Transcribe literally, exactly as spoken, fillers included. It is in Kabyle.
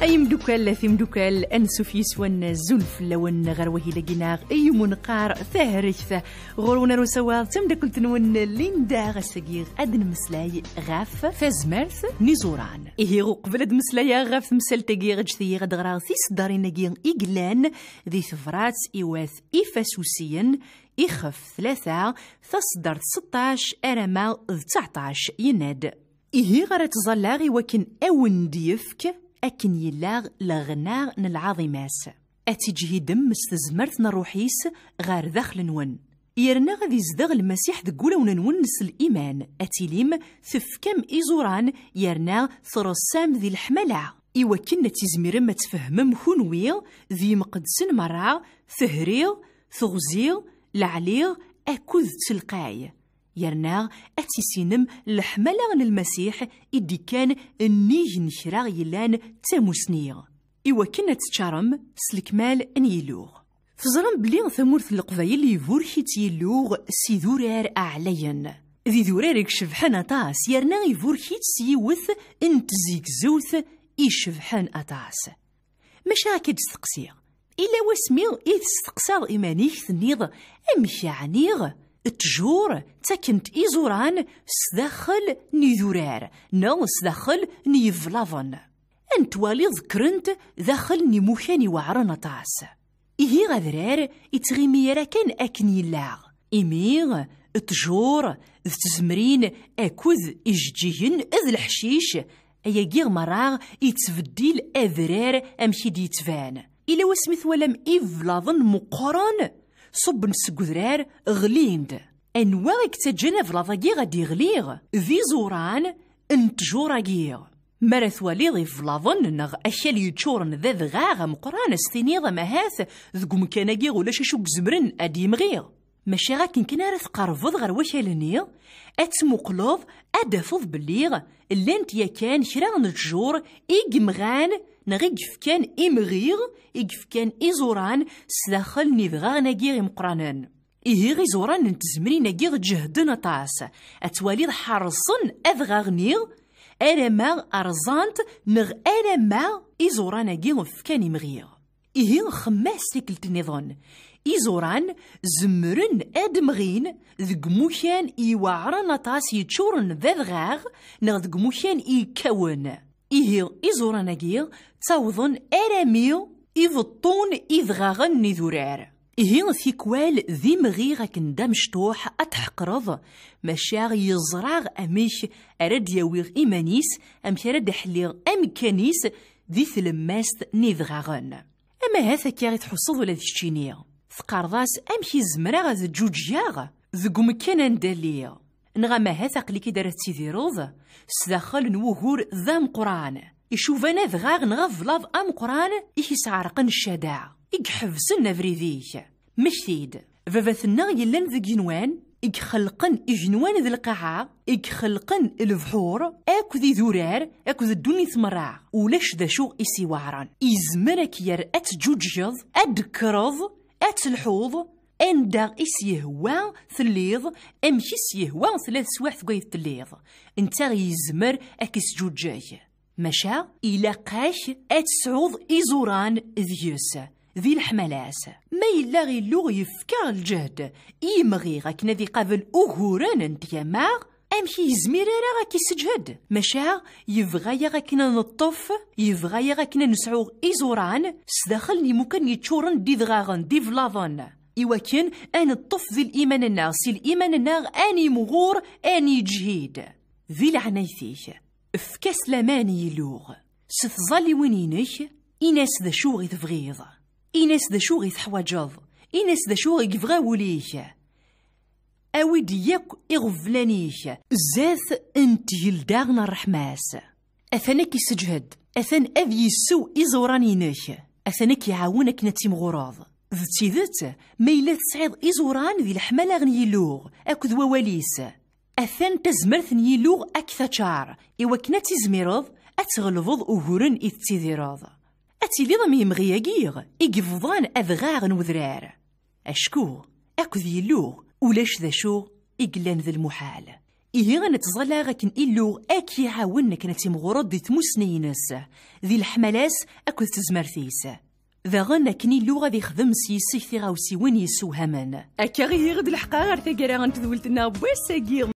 Ay imdukal, a timdukal, ansuf yis-wen, azul fell-awen ɣer wahil-agi-nneɣ i umunqar Tahregt. Ɣur-wen ar usawaḍ d tamdakkelt-nwen Linda, ass-agi ad nemmeslay ɣef tazmert n iẓuran. Ihi uqbel ad mmeslayeɣ ɣef temsalt-agi, ǧǧet-iyi ad ɣreɣ tiseddarin-agi i yellan di tebrat i wat Ifasusiyen, ixef tlata, taseddart seṭṭac arama d tseɛṭac, yenna-d: Ihi ara ttẓallaɣ i wakken a wen-d-yefk akken yella leɣna n lɛaḍima-s. Ad tiǧhidem s tezmert n ṛṛuḥ-is ɣer daxel-nwen. Yerna ad izdeɣ Lmasiḥ deg wulawen-nwen s liman, ad tilim tefkam iẓuran yerna treṣṣam di leḥmala, i wakken ad tizmirem ad tfehmem kunwi d yimqeddsen merra, tehri, teɣzi, leɛli akked telqay. Yerna ad tissinem leḥmala n Lmasiḥ i d-ikkan nnig n kra yellan d tamusni, i wakken ad teččarem s lekmal n Yillu. Teẓram belli tamurt n Leqbayel iburek-itt Yillu s idurar ɛlayen. D idurar i icebḥen aṭas, yerna iburek-itt s yiwet n tzegzewt icebḥen aṭas. Maca ad k-id-steqsiɣ, illa wasmi i testeqsaḍ iman-ik, tenniḍ: "Amek yeɛni ttjur ttakkent iẓuran sdaxel n idurar neɣ sdaxel n yiblaḍen?" Ad n-twaliḍ kkrent daxel n imukan iweɛren aṭas. Ihi adrar ittɣimi ara kan akken yella. Imi ttjur d tzemrin akked ijeǧǧigen d leḥcic, ayagi merra ittbeddil adrar amek i d-yettban. Ila wasmi twalam iblaḍen meqqren, ṣubben seg udrar, ɣlin-d. Anwa i yettaǧǧan ablaḍ-agi ad d-iɣli? D iẓuran n ttjur-agi. Mi ara twaliḍ iblaḍen neɣ akal yeččuren d adɣaɣ ameqqran, ad s-tiniḍ amahat deg umkan-agi ulac acu i izemren ad d-yemɣi. Maca akken kan ara tqerrbeḍ ɣer wakal-nni, ad tmuqleḍ, ad d-tafeḍ belli llant yakan kra n ttjur i yemɣan neɣ i yefkan imɣi, i yefkan iẓuran sdaxel n idɣaɣen-agi imeqqranen. Ihi iẓuran n tzemrin-agi ǧehden aṭas. Ad twaliḍ ḥerṣen adɣaɣ-nni alamma rẓan-t neɣ alamma iẓuran-agi fkan imɣi. Ihi xemmas tikkelt nniḍen. Iẓuran zemren ad mɣin deg imukan iweɛren aṭas yeččuren d adɣaɣ neɣ deg imukan ikkawen. Ihi iẓuran-agi ttawḍen arami ibeṭṭun idɣaɣen n idurar. Ihi tikwal d imɣi akken d amecṭuḥ ad tḥeqreḍ, maca yeẓra amek ara d-yawi iman-is, amek ara d-iḥelli amekkan-is di tlemmast n idɣaɣen. Amahat akka i tḥusseḍ ula d keččini. Teqqareḍ-as: "Amek i zemreɣ ad ǧǧuǧgeɣ deg umekkan anda lliɣ?" Neɣ amahat aql-ik-id ara tettidireḍ sdaxel n wugur d ameqqran, icuban adɣaɣ neɣ ablaḍ ameqqran i k-isɛerqen ccada, i iḥebsen abrid-ik. Mmekti-d, baba-tneɣ yellan deg igenwan, i ixelqen igenwan d lqaɛa, i ixelqen lebḥur akked idurar akked ddunit merra, ulac d acu i s-iweɛren. Izmer ad k-yerr ad tǧuǧgeḍ, ad d-tekkreḍ, ad telḥuḍ, anda i s-yehwa telliḍ, amek i s-yehwa tella teswiɛt deg ay telliḍ. Netta yezmer ad k-isǧuǧǧeg. Maca ilaq-ak ad tesɛuḍ iẓuran deg-s, di leḥmala-s. Ma yella Illu yefka lǧehd i yimɣi akken ad iqabel uguren n tgama, amek i yezmir ara ad k-isseǧhed? Maca yebɣa-yaɣ akken ad neṭṭef, yebɣa-yaɣ akken ad nesɛu iẓuran sdaxel n imukan yeččuren d idɣaɣen, d iblaḍen, iwakken ad neṭṭef di liman-nneɣ, si liman-nneɣ ad nimɣur, ad niǧhid. Di leɛnayt-ik, efk-as laman i Illu. S tẓalliwin-inek, in-as d acu i tebɣiḍ. In-as d acu i teḥwaǧeḍ. In-as d acu i yebɣa wul-ik. Awi-d yakk iɣeblan-ik zdat n tgelda n ṛṛeḥma-s. Atan ad k-isseǧhed. Atan ad yessew iẓuran-inek. Atan ad k-iɛawen akken ad timɣureḍ. D tidet, ma yella tesɛiḍ iẓuran di leḥmala n Yillu akked wawal-is, atan tazmert n Yillu ad k-taččar, iwakken ad tizmireḍ ad tɣelbeḍ uguren i tettidireḍ. Ad tiliḍ am yimɣi-agi i yebḍan adɣaɣ n wedrar. Acku, akked Yillu, ulac d acu i yellan d lmuḥal. Ihi ad nettẓalla akken Illu ad k-iɛawen akken ad timɣureḍ di tmussni-ines, di leḥmala-s akked tezmert-is. Daɣen akken Illu ad ixdem s yis-k tiɣawsiwin yessewhamen. Akka ihi d leḥqa ar taggara n tedwilt-nneɣ n wass-agi.